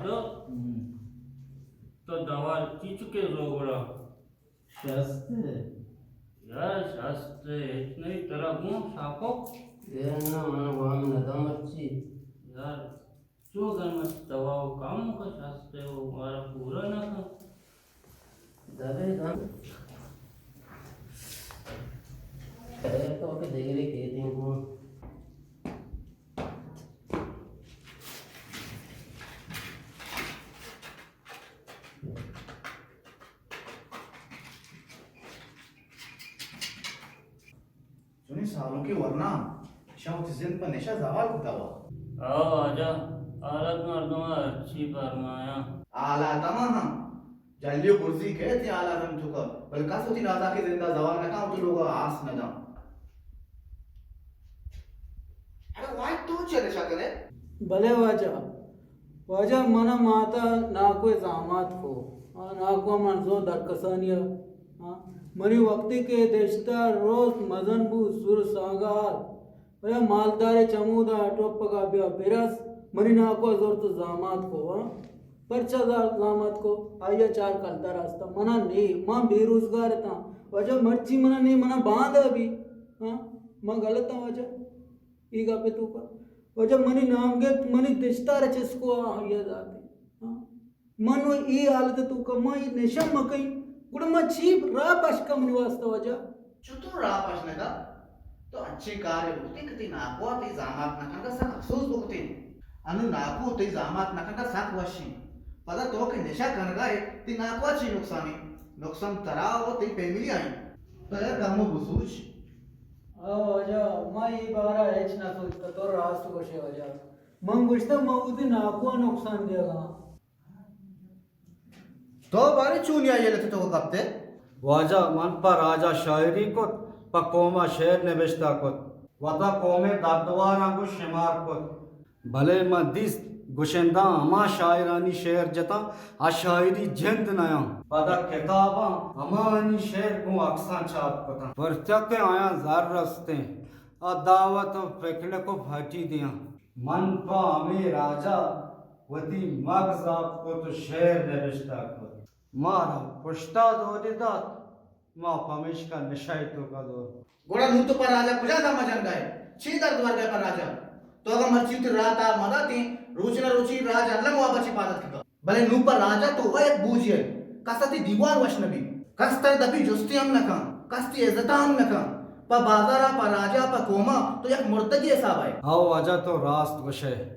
تو، ہم۔ تو دوا چی چکے زو گڑا؟ شست۔ یار، شست ہچ نہیں، ترا گوں ساکو۔ اے نہ، من وام نہ داں مرچی۔ یار، چو گن مت دوا و کام کا شست و مارا پورا نہ کن۔ دبے دم۔ اے تو کہ دیگری کیتیں گوں۔ چونیں سالونکیں ورنا، شاہ وتی زند پہ نشہ زوال کتا وا۔ او واجہ، حالات مردم ہرچی فرمایاں۔ حالات ہما ہاں، جلی و برزی کئے تئی حالات ہم توکا، بلے کس وتی نازاکیں زندا زوال نہ کن، وتی لوگا آس نہ داں۔ ارے واجہ، تو چے نشہ کنے؟ بلے واجہ، واجہ، من ءَ مات ءَ ناکو ءِ زامات کو۔ آ ناکو ءَ من زو درکسانی ءَ۔ آ، منی وقتی کہ دشتہ روست مزن بو، سور سانگہار۔ پدا مالدارے چمودا ٹوپگا بیا برس، منی ناکو ءَ زرت زامات کو۔ آ، پرچا زا-، زامات کو؟ آئی ءَ چار کلدار ہستا۔ من ءَ نی، من بے روزگار اتاں۔ واجہ مرچی من ءَ نی، من ءَ باندا بی۔ آ، من غلط آں واجہ۔ اے گپ ءِ توکا واجہ منی نام گپت، منی دشتار چست کو، آ آئی ءَ دات۔ ہاں۔ من و اے حالت ءِ توکا، ما اے نشہ مکئیں، گڑا ما چی راہ پش کن منی واسطہ واجہ؟ چتو راہ پش نہ کن؟ تو انچیں کارے بکتیں کہ تئی ناکو ءَ تئی زامات نہ کنگا سک افسوس بکتیں۔ انوں ناکو تئی زامات نہ کنگا سک وشیں۔ پدا تو کہ نشہ کنگا ئے، تئی ناکو ءَ چی نقصانے؟ نقصان ترا و تئی فیملی ءَ ایں۔ تو یک کمو بسوچ۔ او واجہ، ما اے بارا ہچ نہ سوچتا، تو راست گوشے واجہ۔ من گوشتا ما وتی ناکو ءَ نقصان دیگا آں۔ تو بارے چونی آئی ءِ لت ءِ توکا کپتے؟ واجہ، من پہ راجا شاعری کت، پہ قوما شعر نبشتہ کت، وتا قومے دردواراں گوں شمار کت۔ بلے من دیست گشنداں ہما شاعرانی شعر جتاں، آ شاعری جند نیاں۔ پدا کتاباں ہمانی شعر گوں عکساں چاپ کتاں۔ پرچا کہ آیاں زر رستیں، آ دعوت و پکنک و پارٹی دیاں۔ من پہ ہمے راجا وتی مگز آپ کت و شعر نبشتہ کت۔ مارا پشتا دوری دات۔ ما پمیشکا نشہ ءِ توکا دور۔ گڑا نوں تو پہ راجا کجا دم ءَ جنگا ئے؟ چی درد ورگا ئے پہ راجا؟ تو اگاں مرچی وتی راہ تاب مہ داتیں، روچ نہ روچی راج الم وابا چہ پاد اتکگا۔ بلے نوں پہ راجا تو وَ یک بوجے ئے، کس ءَ تئی دیوان وش نہ بیت، کس ترا دپی جستے ہم نہ کن، کس تئی عزتا ہم نہ کن۔ پہ بازارا، پہ راجا، پہ قوما تو یک مردگے حسابا ئے۔ ہو واجہ، تو راست گوشئے۔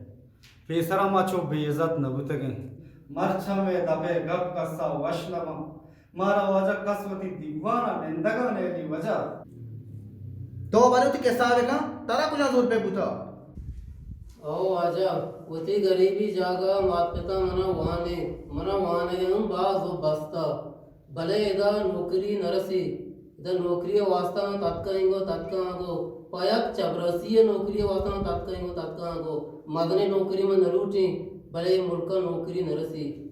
پیسرا ما چو بے عزت نہ بوتگیں۔ مرچاں مئے دپ ءِ گپ کسا وش نہ باں۔ مارا واجہ کس وتی دیوان ءَ نندگ ءَ نیلی واجہ۔ تو بارے وتی کسہ ءَ بکن، ترا کجا زور پہ بوتا؟ او واجہ، وتی گریبی جاگہ ءَ مات پتاں منا وانینت، منا وانگ ءَ ہم باز زور بستا، بلے ادا نوکری نہ رسی۔ ادا نوکری ءِ واسطہ من تتکا انگو، تتکا انگو، پہ یک چپراسی ءِ نوکری ءِ واسطہ من تتکا انگو، تتکا انگو۔ مزنیں نوکری من نہ لوٹیں، بلے اے ملک ءَ نوکری نہ رسی۔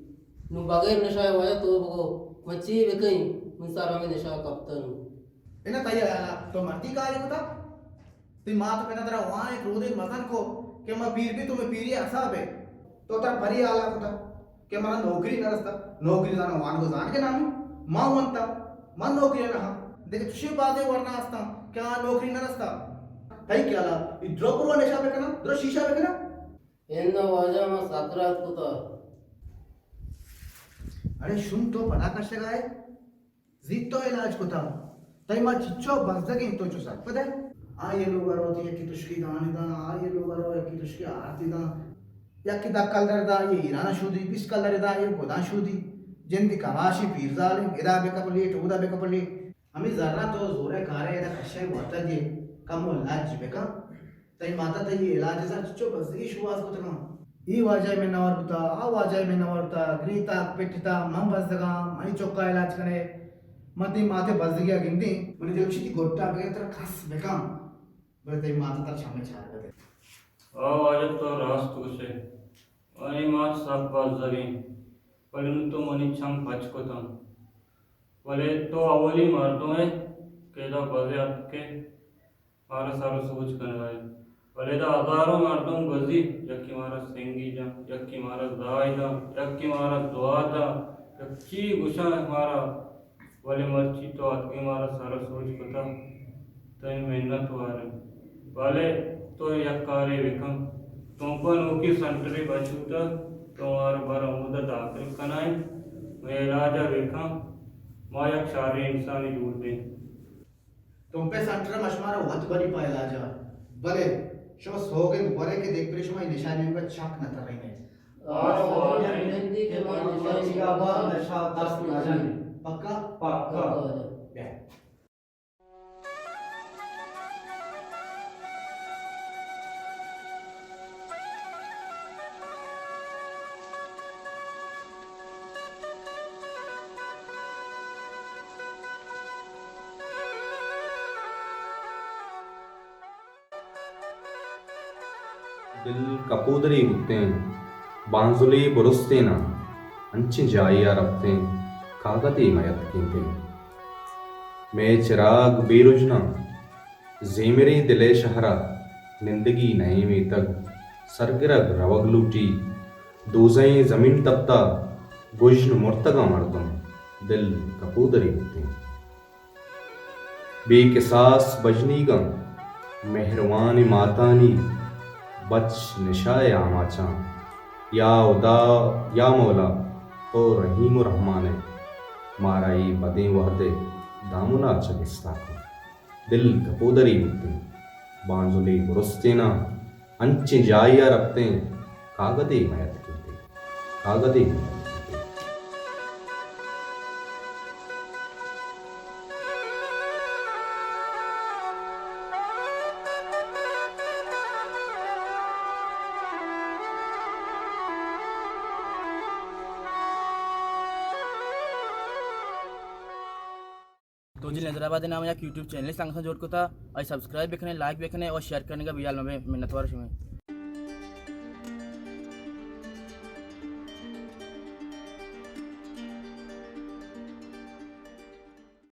نوں بغیر نشہ ءَ واجہ تو بگو، من چے بکنیں؟ من سر ہمے نشہ ءَ کپتہ نوں۔ انا تئی ہیال ءَ تو مردی کارے کتا؟ تئی مات ءُ پت ءَ ترا وانینت، رودینت، مزن کو کہ ما پیر بی، تو مئے پیری ءِ حساب ئے۔ تو ترا پری ہیال ءَ کتا کہ منا نوکری نہ رستا۔ نوکری زاناں وانگ ءُ زانگ ءِ نام ئے؟ ما ونتا، من نوکری ءَ نہ آں۔ دگہ چشیں بازیں ورنا استاں کہ آ نوکری نہ رستا۔ تئی ہیال ءَ اے درو برواں نشہ بکناں، درو شیشہ بکناں؟ اناں واجہ، ما سکرات کتا۔ اڑے شوم، تو پدا کشگ ءَ ئے؟ زیت تو علاج کتا؟ تئی مات چچو بزگیں، تو چو سرپد ئے؟ آئی ءِ لوگ ءَ رو، تئی یکے تشکے دانے داں، آئی ءِ لوگ ءَ رو یکے تشکے آرتی داں، یکے دہ کلدار داں، آئی ءَ ایران ءَ شودی، بیست کلدار داں، آئی ءَ گداں شودی۔ جندے کماشیں پیرزالیں، ادا بکپلے، اودا بکپلے۔ ہمے زراں تو زورئے کارئے، ادا کشئے وت ءَ دئے، کمو لج بکن۔ تئی مات ءَ تئی علاج ءِ سرا چچو بزگی شوہاز کتگاں۔ اے واجہ ءِ منوار بوتا، آ واجہ ءِ منوار بوتا، گریتگ، پٹتگ، من بزگاں، منی چکا علاج کنئے۔ من تئی مات ءِ بزگی ءَ گندیں، منی دل گوشی تئی گٹا بگر ترا کس بکن، بلے تئی مات ءَ ترا چم ءَ چارگ ءَ دئے۔ آ واجہ، تو راست گوشئے، منی مات سک بزگیں، بلے نوں تو منی چم پچ کتاں۔ بلے تو اولی مردم ئے کہ ادا بزے اتکئے۔ مارا سر ءُ سوج کنگ ءَ اِنت۔ بلے ادا ہزاروں مردم گوزی، یکے مارا سنگی جاں، یکے مارا زائی داں، یکے مارا دعا داں، یک چی گوشاں مارا، بلے مرچی تو اتکے مارا سر سوج کتا، تئی منت واریں۔ بلے تو یک کارے بکن، تو پہ نوکی سنٹرے بچوتا، تو مارا بر ہمودا داخل کنائیں، مئے علاجا بکن، ما یک شریں انسانے جوڑ بیں۔ تمپے سنٹر ء ما شمارا وت بری پہ علاج ء، بلے شما سوگند ورے کہ دگہ برے شما اے نشہ ء نیمگ ء چک نہ ترین ئے۔ آ، آ، نندی کہ ما نشہ ء نیمگ ء نشہ دست نہ جنیں۔ پکا؟ پکا۔ بیا۔ دل کپودرے بوتیں، بانزلے برستیناں، انچیں جاہے ء رپتیں، کاگدے میتکینتیں۔ مئے چراگ بے رژناں، زیمریں دل ء شہر ء نندگی نئیں میتگ، سرگرگ روگ لوٹی، دوزہیں زمین تپت ء گژن مرتگاں مردم، دل کپودرے بوتیں۔ بے کساس بژنیگاں، مہروانیں ماتانی بچ نشہ ء آماچاں۔ یا ہدا، یا مولا، تو رحیم و رحمان ئے، مارا اے بدیں وہد ء دامنا چہ گستا کن۔ دل کپودرے بوتیں، بانزلے برستیناں، انچیں جاہے ء رپتیں، کاگدے میتکینتیں، کاگدے میتکینتیں۔ تو جی نظر آباد نام یک یوٹیوب چینل سنگتاں جوڑ کتا، آئی سبسکرائب بکنے، لائک بکنے اور شیئر کرنے کا بھی حال میں منتوار شمیں۔